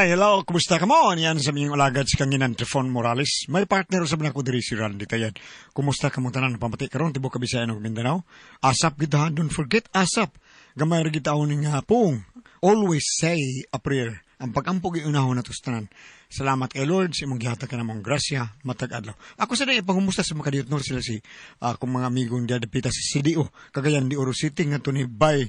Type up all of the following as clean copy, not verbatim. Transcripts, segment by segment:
Hi, hello, kumusta ka mo? Yan sa miyong alagad si Kanginan Trifon Morales. May partner sa ko diri si Randy Tayan. Kumusta ka mo tanan pamati karon tibuok Kabisayan ug Mindanao? Asap gid ha, don't forget asap. Gamay ra gid taon nga pung. Always say a prayer. Ang pag-ampo giunahon nato sa tanan. Salamat kay Lord sa imong gihatag ka namong grasya matag adlaw. Ako sa day pangumusta sa mga kadiyot sila si akong mga amigong diya dapita sa CDO, Cagayan de Oro City, nga ni by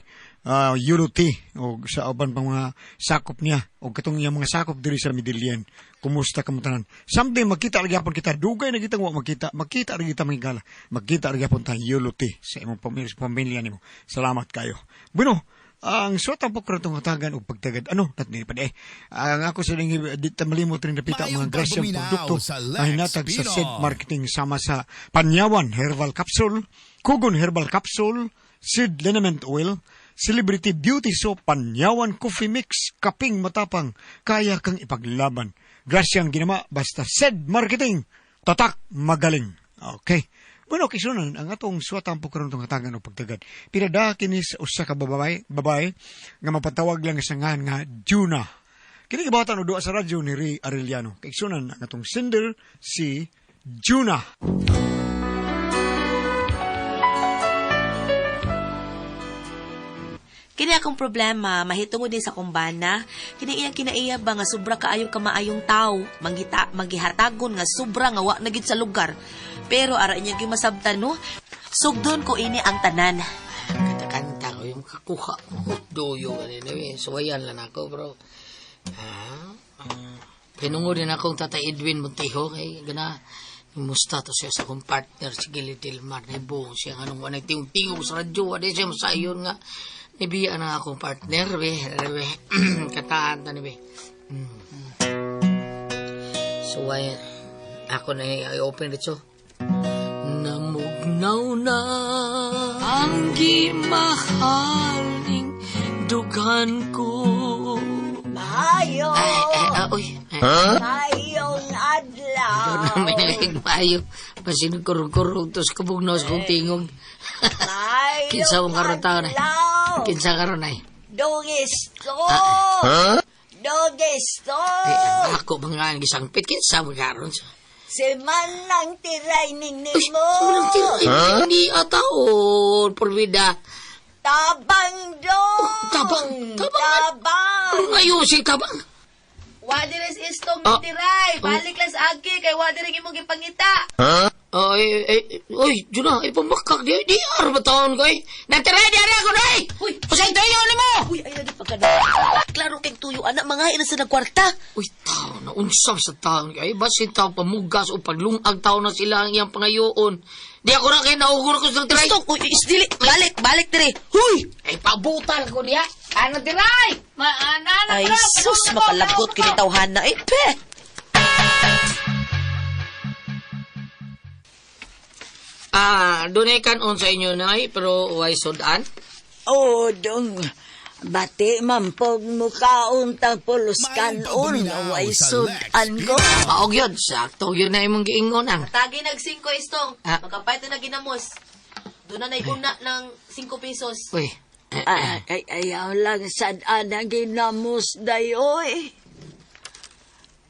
Euro T o sa uban pang mga sakop niya o katong iyang mga sakop diri sa Medellin. Kumusta ka mo tanan? Someday magkita ra gyapon kita. Dugay na kitang wa magkita. Magkita ra kita mga gala. Magkita ra gyapon ta Euro T sa imong pamilya nimo. Salamat kayo. Bueno, ang suot ang pokro itong hatagan o pagtagad. Ano? Tatni pa di. Ang ako sa rin, di ta malimot rin napita ang mga Maayong grasyang pagpaminaw produkto sa na Lex hinatag sa Pino. Seed Marketing sama sa Panyawan Herbal Capsule, Kugon Herbal Capsule, Seed Liniment Oil, Celebrity Beauty Soap, Panyawan Coffee Mix, Kaping Matapang, kaya kang ipaglaban. Grasyang ginama, basta Seed Marketing, tatak magaling. Okay. Bueno, kisunan, ang atong suwatang po karon tong hatagan o pagtagad. Pinada kini sa usa ka babae nga mapatawag lang sa ngalan nga Juna. Kini gibatan og duha sa radyo ni Ray Arellano. Kisunan ang atong sender si Juna. Kini akong problema, mahitungod din sa kumbana. Kini iyang kinaiya ba nga sobra kaayong kamaayong tao, manggita, manggihatagon nga sobra nga wa na gid sa lugar. Pero ara niya gyud masabtan no. Sugdon ko ini ang tanan. Kanta-kanta ko yung kakuha ko. Duyo ganun eh. Suwayan lang ako, bro. Ah, pinungo din akong Tatay Edwin Montejo kay gana musta to siya sa akong partner si Gili Delmar na ibuong siya nga nung wanay tingog sa radyo wala siya masayon nga nibiya na akong partner be be kataan ta ni be. So ay ako na i-open dito. Namugnaw na ang gimahaling dughan ko. Maayo! Ay, ay, ah, uy. Ay, Maayong adlaw! Doon naman naging maayo. Basin kurog-kurog tos kabugnaw sa kong tingog. Maayong Kinsa mong karon taon ay? adlaw! Kinsa karon ay? Dongisto! Ah, Dongisto! Eh, ako mga gisangpit. Kinsa mo karon sa? Si Manang tiray ning Uy, nimo! walang tira. Hindi ata o Pulvida. Tabang dong! Oh, tabang, tabang. Tabang! Anong ayusin tabang? Wa diri si istong Ah. tiray, balik lang sa agi kay wa diri imong gipangita. Ay, ay, uy, Juna, ay, pamakak, di, di, arba taon ko, eh. Natira, di, ara ko na, eh. Uy. Usay tayo, ni mo! Uy, ay lagi pagkada. Klaro kay tuyo anak mga ina sa nagkwarta. Uy, tao na, unsam sa taon. Ay, basin tao, pamugas o paglungag tao na sila ang iyang pangayoon. Di ako na kayo naugur ko sa tiray. Istong, uy, isdili, balik, balik diri. Huy! Ay, pabutal ko niya. Ano tiray? Maana na, Ay, sus, makalagot kini tawhana. Eh, pe! Ah, doon ay kanon sa inyo, nay, pero way sudan. Oh, dong. Bati man pog mukaon ta pulos Maayong kanon pagduminaw way sa sudan Lex ko. Maog yun, sakto yun na imong giingonan. Tagi nag 5 istong. Ah. Magkapay na ginamos. Doon na naiguna ng 5 pesos. Uy, eh, Ay, ay, ayaw lang sad ang ginamos dayoy.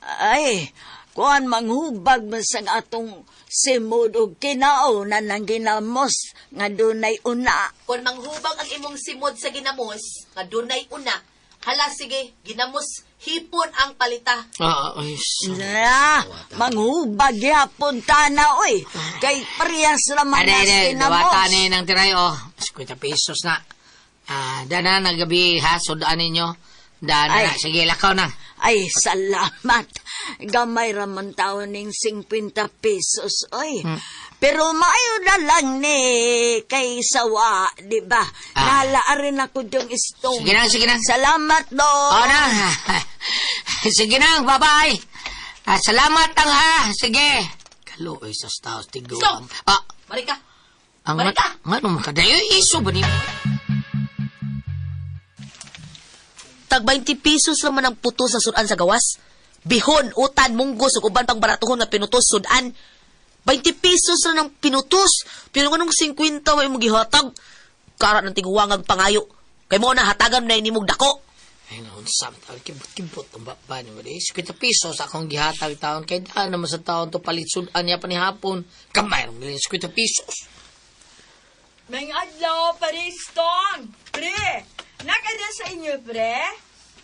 Ay, kuan manghubag man sang atong simod og kinao na nang ginamos nga dunay una. Kung manghubag ang imong simod sa ginamos, nga dunay una, hala sige, ginamos, hipon ang palita. ah, ay, sorry. Na, manghubag yapon tana oy. Kay parehas naman Ade, na ade, ginamos. dawata ni ng tiray, oh. 50 pesos na. Ah, dana na gabi, ha, sudaan ninyo. Dana Ay. na, sige, lakaw na. Ay, salamat. Gamay raman tao ning 50 pesos, oy. Pero maayo na lang ni kay sawa, di ba? Ah. Nalaan rin ako diyong istong. Sige na, sige na. Salamat, do. Oh, na. Sige na, bye-bye. Ah, salamat ang ha. Sige. Kaluoy sa taos tigo. Stop! Ah, Marika, ang Balik ka! nga naman kadayo, iso ba niyo? Tag 20 pesos naman ang puto sa sudan sa gawas. Bihon, utan, munggos, ug uban pang baratuhon nga pinutos sudan. 20 pesos na ng pinutos. Pero nganong 50 may imong gihatag? Kara ng tiguwangag pangayo. Kay mo na hatagan na inimog dako. Ay, naunsa man taon, kibot-kibot ang baba ni Mari. 50 pesos akong gihatag taon. Kaya daan naman sa taon to palit sudan niya pa ni hapon. Kamay rin galing 50 pesos. May adlaw, Pariston! Pre! Nakada sa inyo, pre?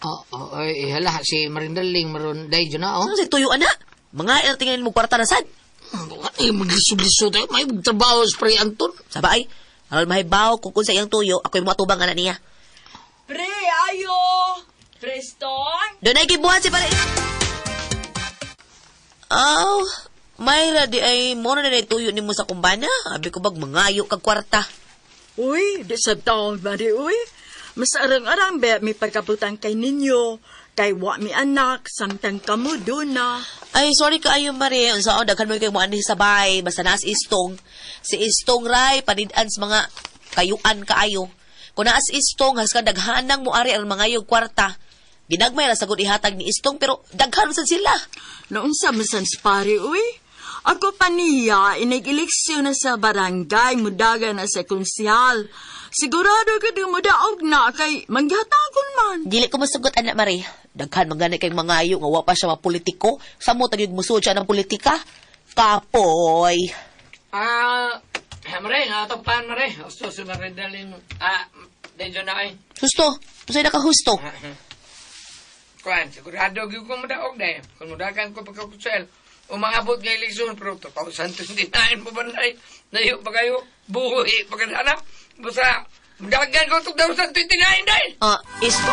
Oo, oh, ay, hala, si Marindaling, maroon, dahil dyan na, oh. Ano si tuyo ana? Mga ilang tingin mo kwarta na sad. Ay, maglisod-lisod tayo. May trabaho sa Pre Anton. Saba ay, aron mahibaw kung kun sa iyang tuyo, ako'y moatubang ana niya. Pre, ayo! Preston? Doon ay gibuhat si pare. Aw, Mayra di ay mo na na tuyo nimo sa kumbana. Abi ko bag mangayo kag kwarta. Uy, di sa taon, Mari, uy. Mas arang-arang ba may pagkabutan kay ninyo. Kay wa mi anak, samtang kamo doon na. Ay, sorry kaayo, Mari. Unsa on daghan mo kay mo ani sa bay, basta naas istong. Si istong ray panid-an sa mga kayuan kaayo. Kung naas istong, haskan daghanang mo ari ang mga kwarta. Ginagmay ra sagud ihatag ni istong pero daghan man sad sila. Noon sa masan pare, uy. Ako pa niya, inig-eleksyon na sa barangay, mudaga na sa konsihal. Sigurado ka di mudaog na kay manggihatagon man. Dili ko masugot anak Mari. Daghan man gani kay mangayo nga wa pa siya mapolitiko. Samo tagyog musuod siya ng politika. Kapoy. Ah, Mare, nga pan, Mare. Gusto si Marindaling. Ah, dahil dyan na ay. Husto, usay nakahusto. Kuan, sigurado gyud ko mudaog dahil. Kung mudagan ko pagkakusel, umaabot nga eleksyon, pero 2029 pa ba na Layo pa kayo, buhi pa ka na. Basta, mudagan ko 2029 dahil. Ah, isto.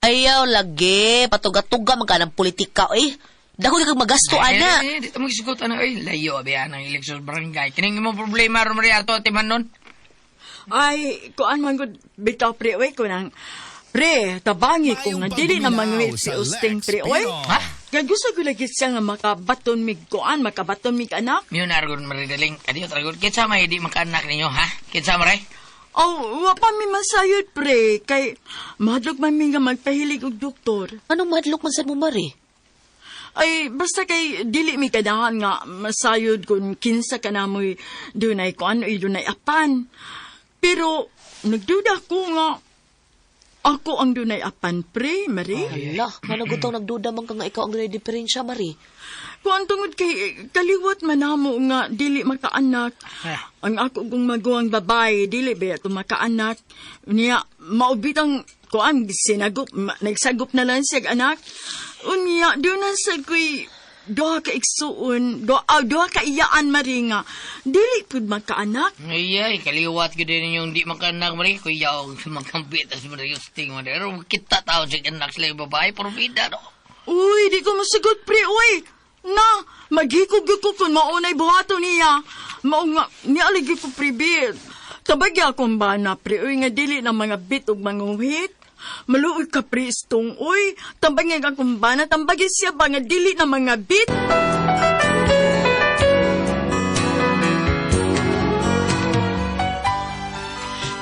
Ayaw lagi, patuga-tuga man ka ng politika eh. Dako kag magasto ana. Eh, dito magisugot ano ay layo abi ang eleksyon barangay. Kining imong problema ron Maria ato timan nun. Ay, kuan man gud bitaw pre, uy, kunang pre, tabangi ko nga dili na mangwit si Austin pre, uy. Ha? Kaya gusto ko lagi siya nga makabaton mig kuan, makabaton mig anak. Miyo na argon Maridaling. Adiyo tragon. Kinsa may di makaanak ninyo ha? Kinsa maray? Oh, wa pa mi masayod pre, kay mahadlok man mi nga magpahilig og doktor. Anong madlok man sad mo Mari? Ay, basta kay dili mi kadahan nga masayod kung kinsa ka namoy dunay kuan oy dunay apan. Pero nagduda ko nga ako ang dunay apan pre, Marie. Hala, managutong nagduda man ka nga ikaw ang dunay diferensya Mari. Kuan tungod kay kaliwat man namo nga dili makaanak. Ang ako kong maguwang babae dili ba ito makaanak. Niya maubitang kuan sinagup nagsagop na lang siya anak. Unya doon na sa kuy duha ka igsuon, duha ka iyaan mari nga dili pud makaanak. Ay, ay, kaliwat ko din yung di makaanak Maria. Kuya, og makampit as Maria Sting. Pero kita taon sa anak sila yung babae, porfida no. Uy, di ko masagot pre, uy. Na, maghikog ko kung maunay buhato niya. Mao nga, niya aligi ko pre, bit. Tabagya akong bana pre, uy, nga dili na mga bit og manguhit. Maluoy ka pre, istong, uy. Tambagya akong bana, tambagya siya ba nga dili na mga bit.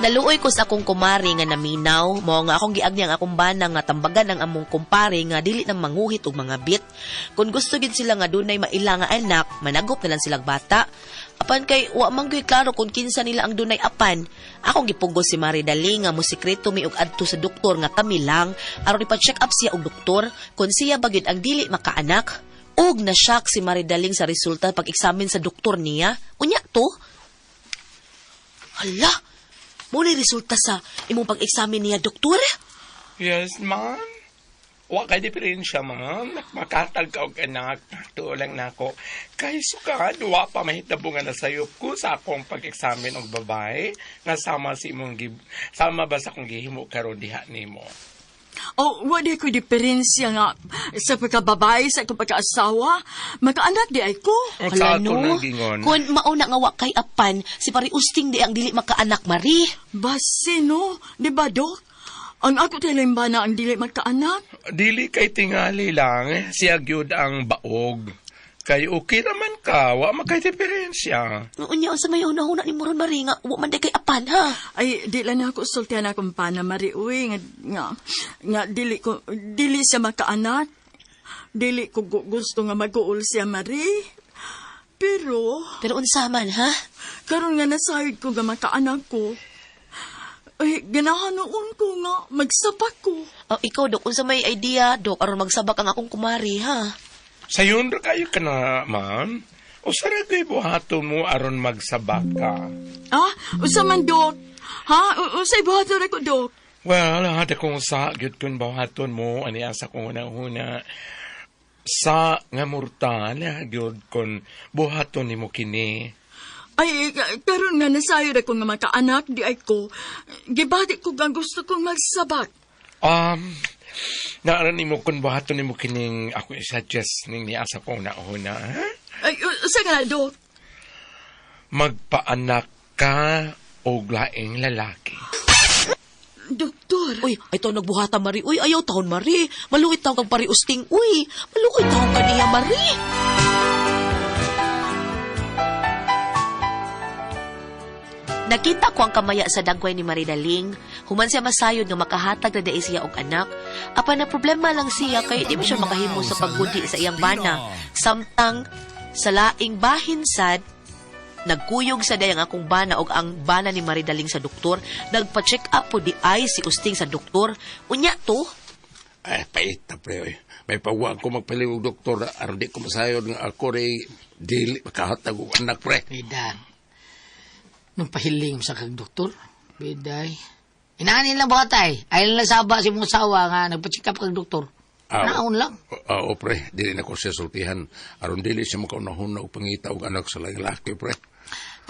Naluoy ko sa akong kumari nga naminaw, mao nga akong giagni ang akong bana nga tambagan ang among kumpare nga dili nang manguhit og mga bit. Kung gusto gid sila nga dunay maila nga anak, managop na lang silang bata. Apan kay wa man gyud klaro kung kinsa nila ang dunay apan. Akong gipugos si Mari Dali nga mosekreto mi og adto sa doktor nga kami lang aron ipa-check up siya og doktor kung siya ba gyud ang dili makaanak. Og na-shock si Mari Daling sa resulta pag-eksamen sa doktor niya. Unya to. Hala, mo ni resulta sa imong pag-eksamen niya, doktor? Yes, ma'am. Wa kay diferensya, ma'am. Makatag ka og anak. Tuo lang nako. Kay sukad, wa pa mahitabo nga nasayop ko sa akong pag-examine og babae nga sama si imong sama ba sa akong gihimo karon diha nimo. Oh, wala ko diferensya nga sa pagkababae, sa akong pagkaasawa. Makaanak di ay ko. Ang sa ato nang gingon. Kung mauna nga wa kay apan, si pari usting di ang dili makaanak, Mari. Base, no? Di ba, Dok? Ang ako tayo ba na ang dili magkaanak? Dili kay tingali lang siya gyud ang baog. Kay okay raman ka, wa man kay diferensya. Unya unsa may una-una ni Moron Mari nga wa man di kay apan ha. Ay, di lang na ako sultihan akong pana, Mari. Uy, nga, nga, nga dili ko, dili siya makaanak. Dili ko gusto nga mag-uul siya, Mari. Pero, Pero unsa man ha? Karon nga nasayod ko nga makaanak ko. Ay, ganahan noon ko nga magsabak ko. Oh, ikaw, Dok, unsa may idea, Dok, aron magsabak ang akong kumari, ha? Sayon ra kayo ka na, ma'am. Usa ra kay buhaton mo aron magsabak ka. Ah, usa man, Dok. Ha? Usay buhaton ako, Dok. Well, hada kung sa gyud kun buhaton mo ani asa kong una-una sa nga mortal gyud kun buhaton nimo kini. Ay, karon nga nasayod ako nga makaanak di ay ko. Gibati ko nga gusto kong magsabak. Naara nimo kun buhaton nimo kining ako i-suggest ning niasa kong nauna, ha? Ay, usa ka na, Dok. Magpaanak ka og laing lalaki. Doktor. Uy, ay taon nagbuhata, Mari. Uy, ayaw taon, Mari. Maluit taon kang pariusting. Uy, maluit taon ka niya, Mari. Nakita ko ang kamaya sa dagway ni Maridaling. Human siya masayod nga makahatag na dai siya og anak. Apan na problema lang siya kay di mo siya makahimo sa paggudi sa iyang bana. Samtang sa laing bahin sad, nagkuyog sa dayang akong bana og ang bana ni Maridaling sa doktor. Nagpa-check up po di ay si Usting sa doktor. Unya to, Ay, pait na pre. Oy. May pawag ko magpaliw og doktor aron di ko masayod nga ako ray dili makahatag og anak pre. Bida. Nung pahiling sa kag doktor, biday. Inaani lang buhatay. Ay lang saba si mong sawa nga nagpa-check up kag doktor. Naon lang. Oo, pre, dili na ko siya sultihan aron dili siya makaunahon og pangita og anak sa laing laki pre.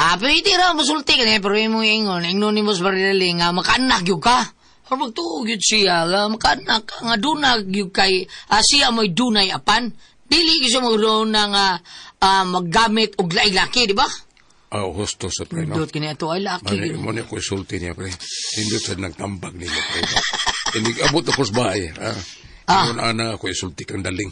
Ah, pwede ra musulti ka niya, pero imong ingon, ingnon nimo sa Maridaling nga makaanak gyud ka. Or magtuo gyud siya nga makaanak ka nga dunag gyud kay siya mo'y dunay apan. Dili gyud siya magduna nga maggamit og laing laki, di ba? Oo, husto sa pre, no? Dot kini ato ay laki. Mani, mo ni ako isulti niya, pre. Hindi sa nagtambag niya, pre. Hindi abot ako sa bahay, ha? Ah. Ingon ana ako isulti kang daling.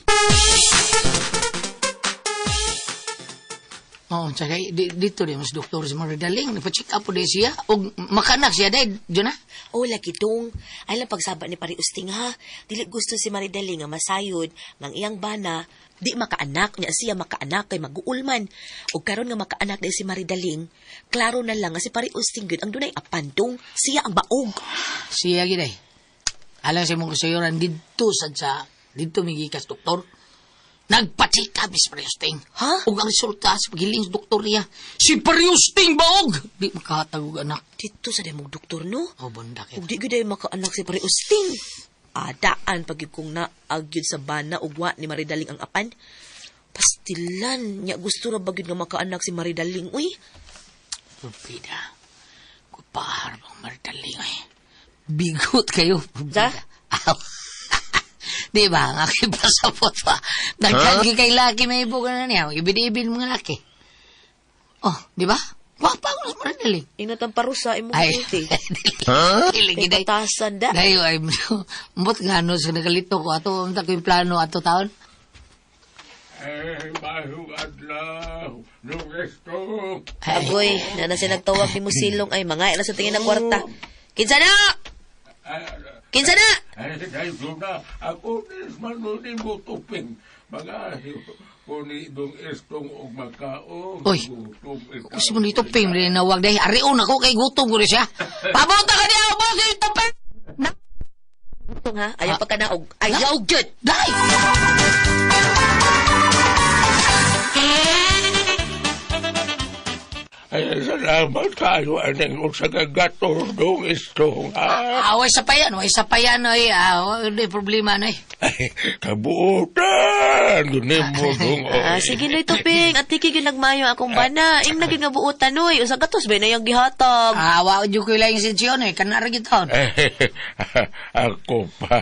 Oo, tsaka dito rin mas doktor si Maridaling, nagpa-check up po di siya. Og makaanak siya dahil, dyan na. Oh, lagi dong. Ay lang pagsaba ni Pari Usting ha. Dili gusto si Maridaling nga masayod ngang iyang bana di makaanak nya siya makaanak kay maguulman. Og karon nga makaanak di si Maridaling, klaro na lang nga si Pari Usting gyud ang dunay apandong, siya ang baog. Siya gid ay. Alam sa mong kasayuran didto sad sa didto migikas doktor. Nagpa-check up si Pariusting. Ha? Ug ang resulta sa paghiling sa doktor niya, si Pariusting baog! Di makahatag og anak. Dito sa demog doktor no. Oh, bunda Ug kita. di gyud ay makaanak si Pari Usting. Adaan pag gyud kong naag gyud sa bana ug wa ni Maridaling ang apan. Pastilan nya gusto ra ba gyud nga makaanak si Maridaling uy. Pupida. Kupahar bang Maridaling ay. Bigot kayo. Sa? Pupida. Aw. Di ba? Ang aking pasapot pa. Daghan huh? kay laki may ibugan na niya. Ibid-ibid mga laki. Oh, di ba? Wapa ko na sa Maridaling. Ingat ang parusa imong Ay, ulti. dili Kay gid ay. batasan da. Dayo ay mbot nga no sa nagalito ko ato unta ko yung plano ato taon. Ay, bahong adlaw, nung resto. Ay, Agoy, na na siya nagtawag ni Musilong ay mga na sa tingin ng kwarta. Kinsa na? Kinsa na? Ay, dahil na, ako nis manunin mo tuping. Mga kuni dong estong og makaon. Uy, Kasi mo dito pim rin nawag dahil arion ako kay gutom ko rin siya. Pabuta ka niya, boss yung tupim. Na, Ito ha, ayaw pa ka na og ayaw gyud. Dai! Ay, salamat kayo, aneng usa ka gatos dong estong. Ah. Away sa payan, away sa payan, oy, ah, hindi problema, noy. Ay, kabuotan. Dun mo dong. Ah, sige noy tuping, at tiki gyud nagmayo akong bana. Ing naging nga buotan noy, usa gatos ba na yang gihatag. Ah, wa jud ko ilang sensyon, eh, kanara gyud taon. Eh, ako pa.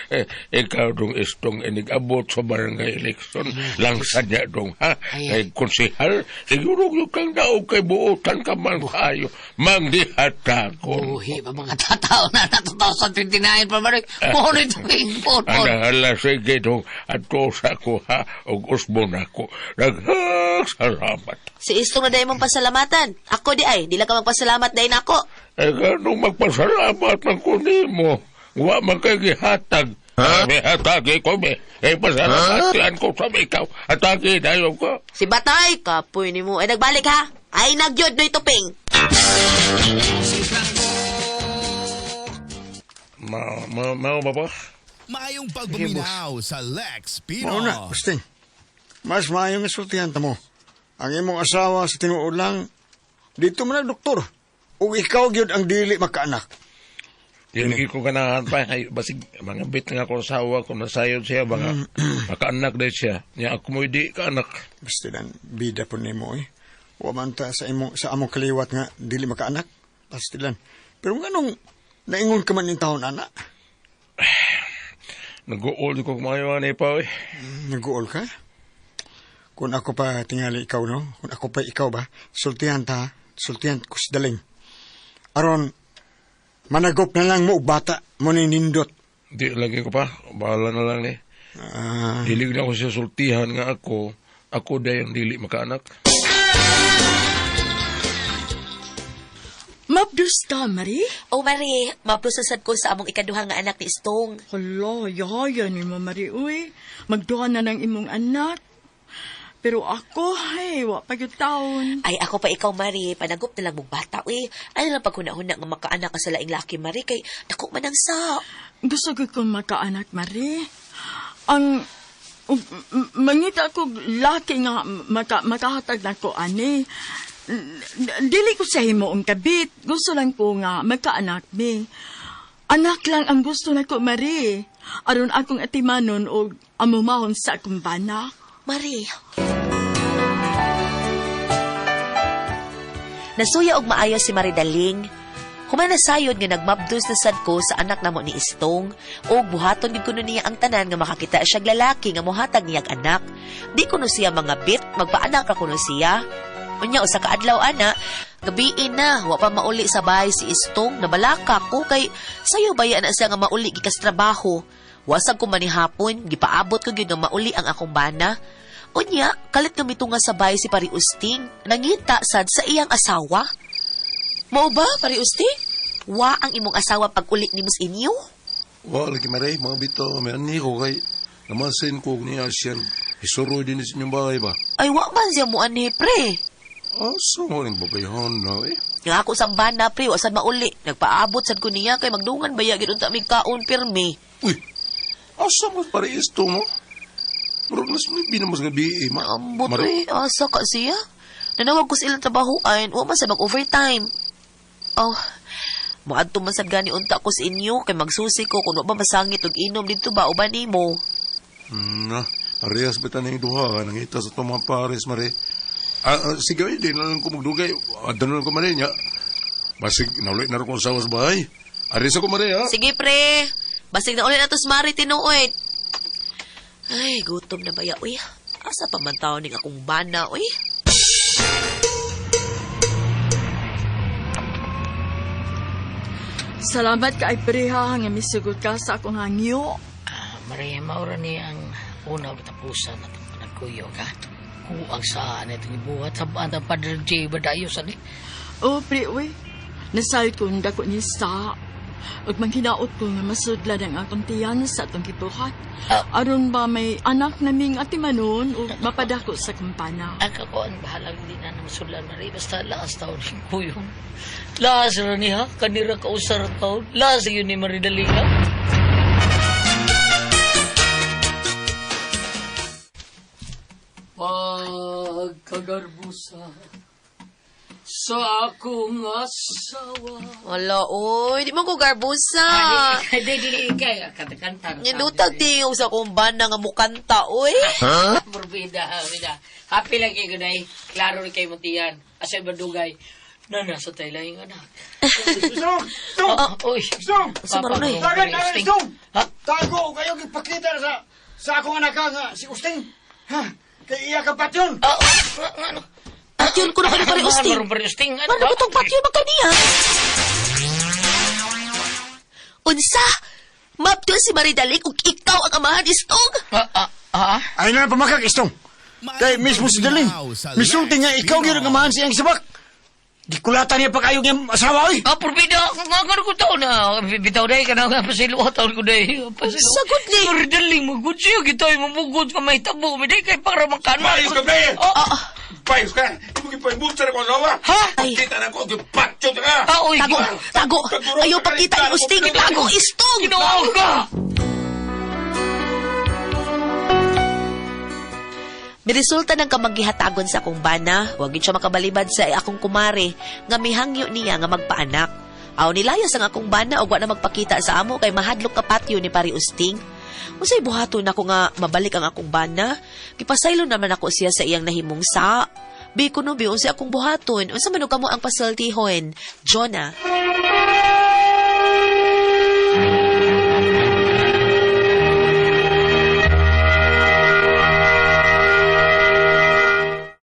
Eh, ikaw dong istong inigabot sa barangay election. Langsa niya dong, ha? Ay. Kay konsehal, siguro yung kang daog kay buotan ka man kayo. Mangdihatakon. Buhi pa mga tatao na na 2029 pa ba rin? Mo nito yung photo. Anahala, sige dong. Ato sa ko, ha? Og usbon ako. Daghang salamat. Si Istong na dai mong pasalamatan. Ako di ay, di lang ka magpasalamat dai nako. Eh, ganong magpasalamat man ko nimo. Wa man kay gihatag. Huh? May hatagi ko, may. Eh, pasalamatian ko sa ikaw. Hatagi dayon ko. Si Batay, kapoy nimo. Ay nagbalik ha. Ay nagyod noy tuping. Ma, ma, ma, ba ba? Maayong pagpaminaw sa Lex Pino. Mao na, Usting. Mas maayong isultihan ta mo. Ang imong asawa sa tinuod lang, dito man ang doktor. Ug ikaw gyud ang dili makaanak. Dili ko ganahan pa kay basig mga bit nga ako asawa ko nasayod siya ba nga makaanak dahil siya. Nya ako mo di kaanak. Basta lang, bida po nimo eh. Wa man ta sa imong sa among kaliwat nga dili makaanak. Basta lang. Pero nganong naingon ka man ning taon ana? Nag-uol ko kumayo ani pa eh. Nag-uol ka? Kung ako pa tingali ikaw, no? Kung ako pa ikaw ba, sultihan ta, sultihan ko si Daling. Aron, managop na lang mo og bata, mo ni nindot. Di lagi ko pa. Bahala na lang ni. Ah, Dili na ako siya sultihan nga ako. Ako dahil ang dili makaanak. Mabdus ka, Marie? Oh, Marie, maprosesad ko sa among ikaduha nga anak ni Stong. Hala, yaya ni mo, Marie, uy. Magduha na ng imong anak. Pero ako, hey, wa pa gyud taon. Ay, ako pa ikaw, Marie. Panagop na lang mong bata, uy. Ano lang paghuna-huna nga makaanak ka sa laing laki, Marie, kay dako man ang sa. Gusto ko kong makaanak, Marie. Ang mangita ko laki nga makahatag na ko ani. Dili ko sa himo ang kabit. Gusto lang ko nga magkaanak mi. Anak lang ang gusto na ko, Marie. Aron akong atimanon o amumahon sa akong bana. Marie. Nasuya og maayo si Marie Daling. Human nasayod nga nagmabdos na sad ko sa anak namo ni Istong ug buhaton gid kuno niya ang tanan nga makakita siyag lalaki nga mohatag niyag anak. Di kuno siya mga bit, magpaanak ra kuno siya. Unya usa ka adlaw ana, gabiin na wa pa mauli sa bahay si Istong, nabalaka ko kay sayo baya na siya nga mauli gikas trabaho. Wasag ko manihapon, gipaabot ko gyud nga mauli ang akong bana. Unya, kalit nga mitunga sa bahay si Pari Usting, nangita sad sa iyang asawa. Mao ba, Pari Usting? Wa ang imong asawa pag uli ni Miss Inyo? Wa lagi maray, mga bito, may ani ko kay namasin ko niya siya. Isuroy din sa inyong bahay ba? Ay, wa man siya mo anhi, pre. Asa mo rin babayhan na eh? Nga ako sang bana, pre, wa sad mauli. Nagpaabot sad ko niya kay magdungan ba gid unta mig kaon pirmi. Uy, asa mo pare isto mo? Murag nas may binamas gabi eh. Ambot, eh, asa ka siya? Nanawag ko sa ilang trabahoan, wa man sa mag-overtime. Oh, moadto man sad gani unta ko sa inyo kay magsusi ko kung wa ba masangit og inom didto ba uban nimo. Na, parehas ba tayo duha? Nangita sa itong mga pares, mare. Sige, eh, di na lang ko magdugay. Adano lang ko, mare, niya. Basig, naulit na rin ko asawa sa bahay. Aris ako, mare, ha? Sige pre, basig na ulit na to sa Mari tinuod. Ay, gutom na baya, uy. Asa pa man taon ning akong bana, uy. Salamat kay preha nga misugot ka sa akong hangyo. Ah, Maria, maura ni ang una tapusan na itong panagkuyog, ha? Kuang saan itong ibuhat sa ang Padre J. Badayo sa ni. Oh, pre, uy. Nasayod ko ang dako ni sa. Ug manghinaot ko nga masudlan ang akong tiyan sa atong gibuhat. Ah. Aron ba may anak naming atimanon o mapadako sa kampana. Ang kakuan, bahalang hindi na naman Maria. Basta laas taon ni kuyong. Laas ra niya, kanira kausar taon. Laas yun ni Maria Dalinga. Pagkagarbusa sa akong asawa. Wala, uy. Di mo ko garbusa. Di, di, di, kaya kanta-kanta. Nilutag di yung sa akong bana nga mukanta, uy. Morbida, bida. Happy lang kayo, gunay. Klaro rin kayo mutiyan. Asa iba dugay. Na nasa tayo lang yung anak. Stong! Stong! Oh, uy. Stong! Sa marunoy. Tagan, tagan, Stong! Ha? Tago kayo gipakita sa akong anak nga si Usting. Ha? Kay iya ka patyon. Ah, oh, ano? Patyon ko na kayo Pari Usting. Ano, Pari Usting? Ano Ano ba? ko tong patyon man kaniya? Unsa? Mapdo si Maridalik ug ikaw ang amahan istong. Ah, ah, ah? Ay na pamakak, Istong. Kay mismo si Daling. Misulti nga ikaw gyud ang amahan siyang sabak. Gikulatan niya pag-ayog niyang asawa, oy. Ah, porbida, nga nga ko taon na. Bitaw day ka na nga pasilo taon ko day. Pasilo. Sagot ni. Maridaling, magud siya kita ay mamugod ka may tabo. May day kay para makana. Maayo ka, pre! Oh, ah, Payos ka! Imo gipaibutsa na ko asawa! Ha? Ay. Kita na ko, gipatyo ka! Ah, oy, Tago, tago. Ayaw pagkita ni Usting. Tago, istong. Ginoo ka! Miresulta ng kamaghihatagon sa akong bana, wag gid siya makabalibad sa akong kumare nga mihangyo niya nga magpaanak. Aw nilayas ang akong bana og wa na magpakita sa amo kay mahadlok ka patyo ni Pari Usting. Unsay buhaton nako nga mabalik ang akong bana? Gipasaylo naman ako siya sa iyang nahimong sa. Bi kuno bi unsay akong buhaton? Unsa man og kamo ang pasultihon? Jonah.